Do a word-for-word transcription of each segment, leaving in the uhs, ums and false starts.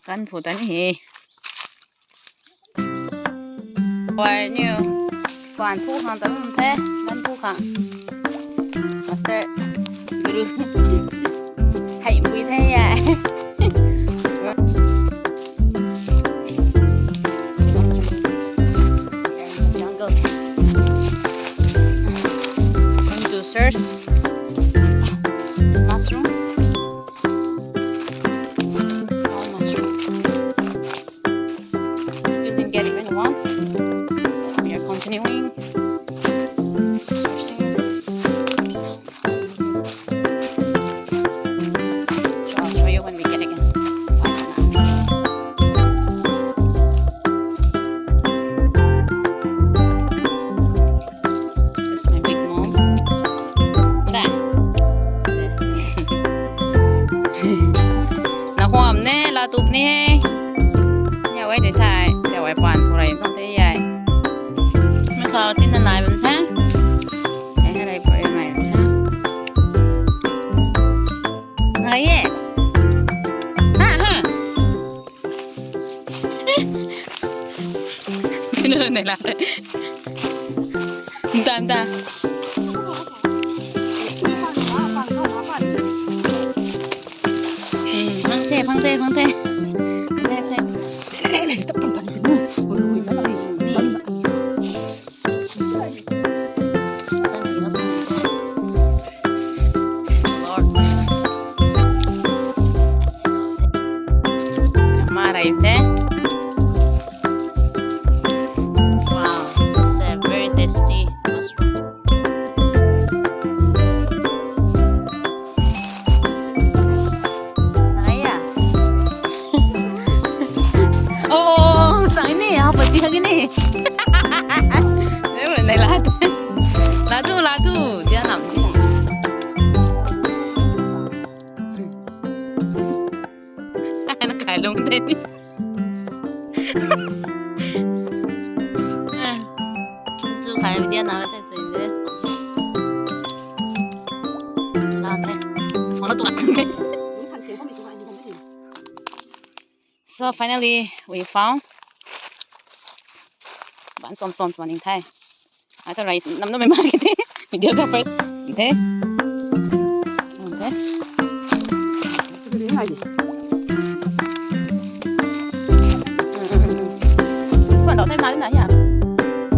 Kan phu tan he. Wai niu. Pan phu khang tam the. Kan phu khang. Master Guru. Hei bui the ya. Jungle. Going to search mushroom. All mushroom. Still didn't get even one. So we are continuing searching. So I'll show you when we get again. Bye for now. This is my big mom. Bye. Na huam ne, la tup ni he. Ya wai de thai, ya wai pan phu rei nang te yai. Mei khou tin na nai bam the. Hei hei rei phu rei nai bam the. Ngai ye. Ha ha. Sino nei la. Ntan ta. Phang the, phang the, phang the. Phang the, phang the. Ni. Lord. Ma rei the. Wow, it's a very tasty mushroom. Ai ya. Oh, oh, oh, chang ni, ha, pasi ha ni. Nei la. La tu, la tu, dia nam ni. Ana kai lung de ni. Su kai dia na te su de. La te. Song la tu la te. So finally we found. Ban som som swan ning thai. Ai ta rai nam na mei ma ke the. Video ka first. The. The. Tuan dau thai ma na ya.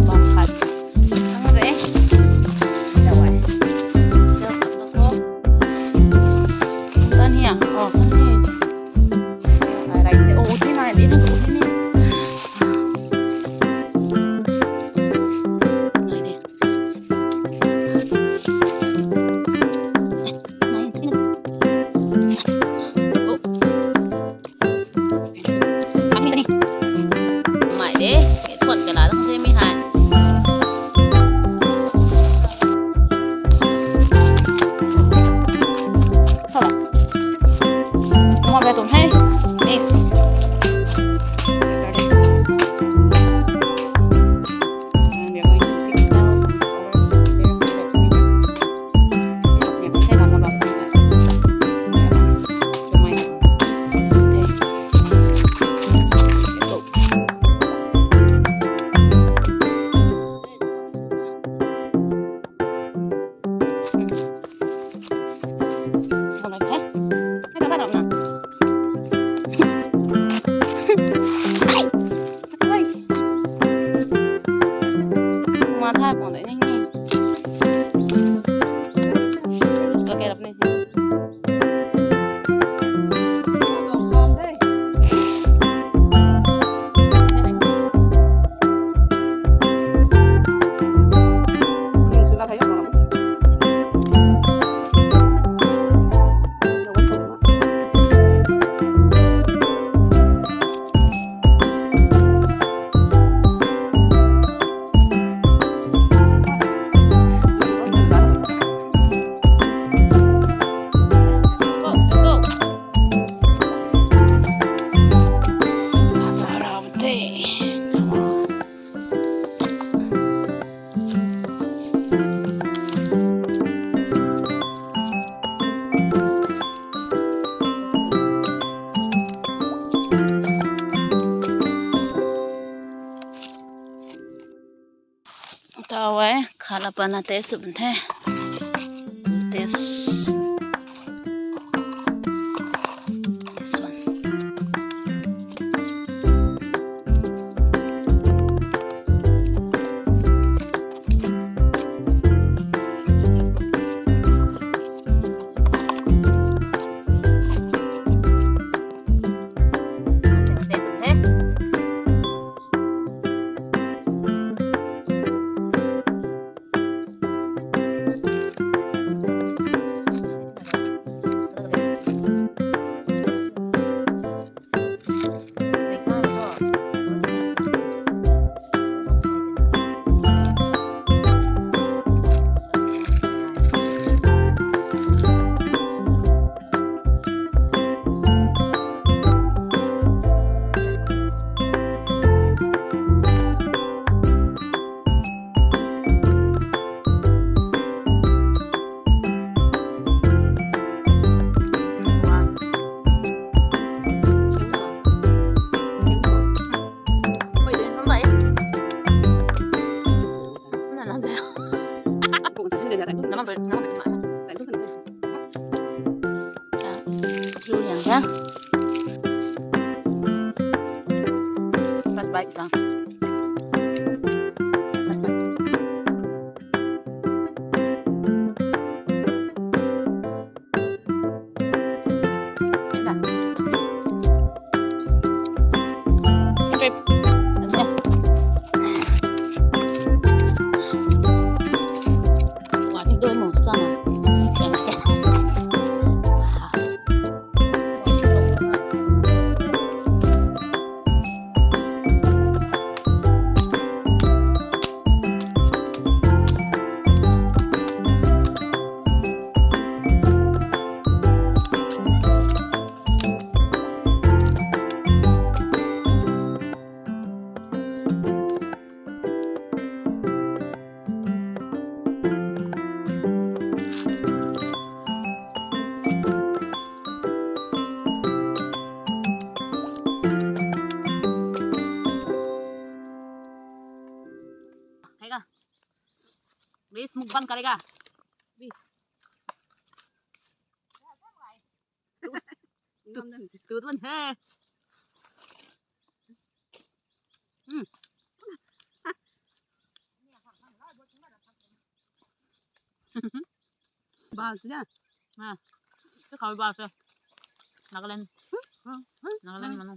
Bam khat. Ang de. Dawai. Sales na ko. Tan hiya. Oh, tan ni. Ai rai de. Oh, the nai de. Oh, the ni. Nai de. Mai de, thuan ka la dang se mi hai. Thola. Mo be tum hai. Yes. And we are going to fix that over there. Pana taste sw bam the. Taste this one. First bite lang. First bite. Kaiga. Please, mukbang karega. Please. Tu, tu, tu tuan hai. Hmm. Bal sida. Ha. Tu khou bal se. Nagaland. Nagaland manu.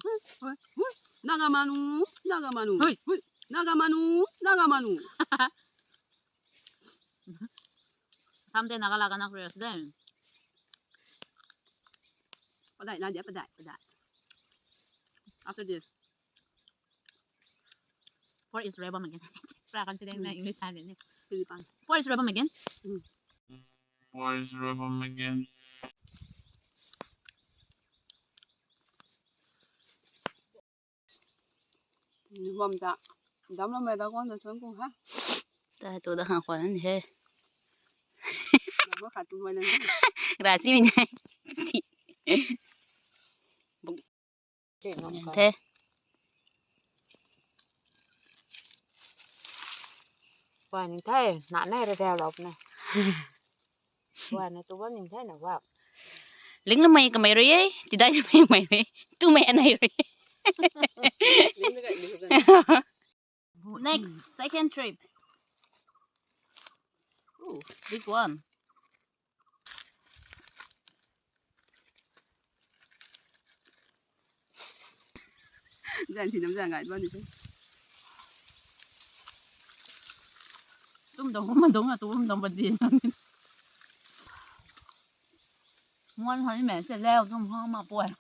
Naga manu, Naga manu. Hui. Hui. Naga manu, Naga manu. Samte Naga la kanak rui sida. Padai, Nadia, padai, padai. After this. Four is rebum again. Pra confident na English sa ni. Philippines. Four is rebum again. Mm. Four is rebum again. Bam ta. Dam lo mai da kong da thun kung ha. Ta tu da khang khwan he. Dam lo khat tu mai na. Ra si mi nai. Si. The. Wai ning the, na nai ra dau lop na. Wai na tu bam ning the na wa. Ling na mai kamei rui e, tidai na mai mai rui. Tu mai anai rui. Ling na kai ling na. Next, second trip. Ooh, big one. Zan si nam zan ngai bam ni. Tum dong ma dong a tum dong ba di. Muan hoi me se leo tum ho ma puai.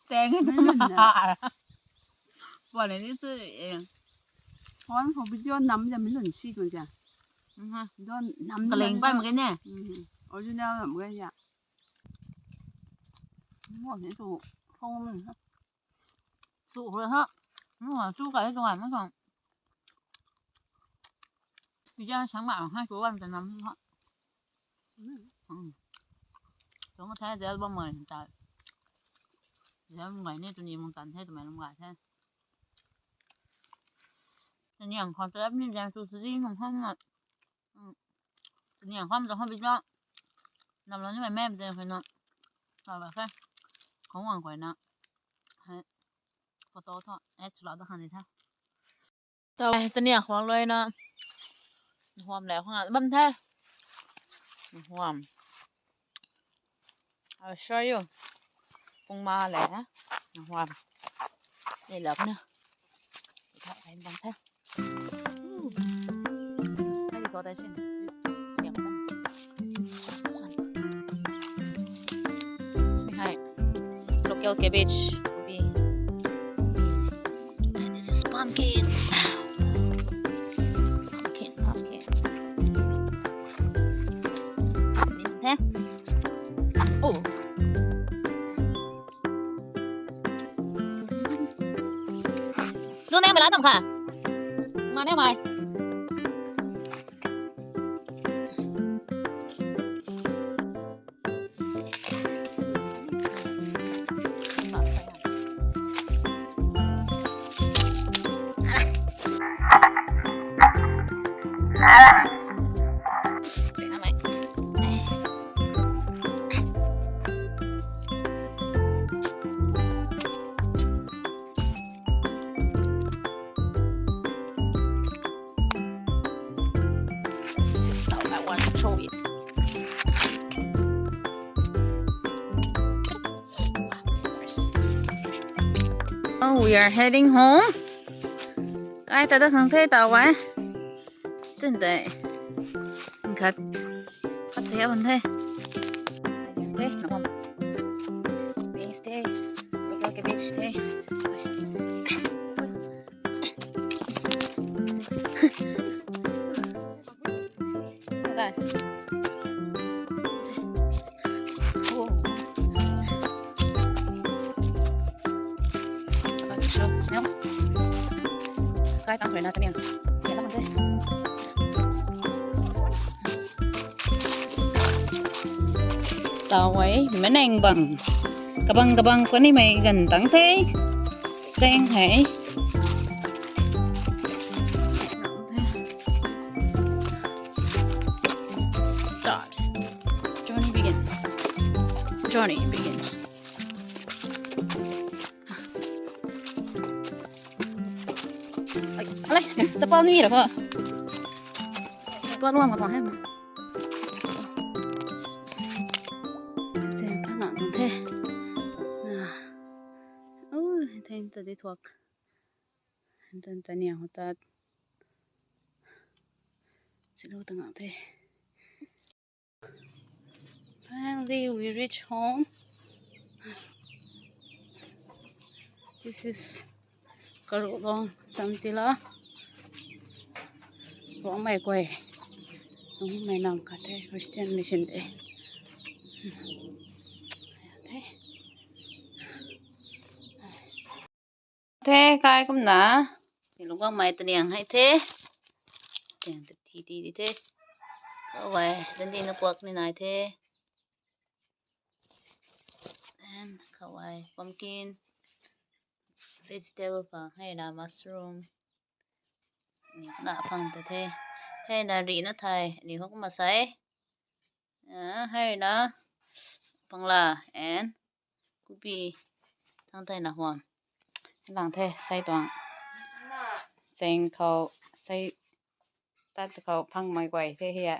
Teng ni ma. Puai ni chu e. Hon ho video nam ja mi lun si tu ja. Don nam kaleng pai ma ke ne. Original nam ke ya. Mo ni tu phong ha. Su ho ha. Mo su kai tu ai mo song. Pizza sang ma ha tu wan ta nam ha. Tuang the zel bam mai ta. Zel bam mai ni tu ni mung tan the tu mai lam gai the. Taniang kham ta ni jang tu tu di nung kham na. Taniang kham ta kham bi ta. Nam lo ni mai mem de khoi na. Ba ba khe. Khong wang khoi na. Hai. Photo tho. Eh, chula da khan ni tha. Tau taniang khwang loi na. Huam le khwang bam the. Huam. I'll show you. Pung ma le, ha? Huam. Ni lap na. Thak thai bam the. Ooh. Hai di ko tai sin. Tiang bam. This one. Ni hai. Local cabbage. Could be. And this is pumpkin. Pumpkin, pumpkin. Pumpkin, heh? Oh. Lu nang mala tam kha. Mane mai. This is how I want to throw it. Oh, we are heading home. Kai ta da khang the ta wai. Tun dai. Khat. Khat se aban the. The, na bam. Beans the. Local cabbage the. Dai. Oh. Snails. Kai tang khoi na taniang. Ya la man the. Tawai manang bang. Kabang kabang kani mei gan tang the. Seng hei. Start. Journey begin. Journey begin. Ai, alai, chapal ni ra ko. Chapal nuam ka tuang he. Se thang ngang tuang the. Na. Oh, theng ta di thuak. Tan ta niang ho tat. Silu ta ngang the. Finally, we reach home. This is Karulong Samtila. Ruangmei guay. Ruangmei nam khat the Christian mission de. The. The kai kumna. Ni lungkang mei taniang hei the. Tiang ta ti ti di the. Kawai, dan di na puak ni nai the. And kawai, pumpkin, vegetable phang, hei na mushroom. Ni na phang ta the. Hei na ri na thai, ni hok ma sai. Ah, hei na pangla and kupi thang thai na huam. Lang the, sai tuang. Cheng khou, sai tat khou phang mai guay the hia.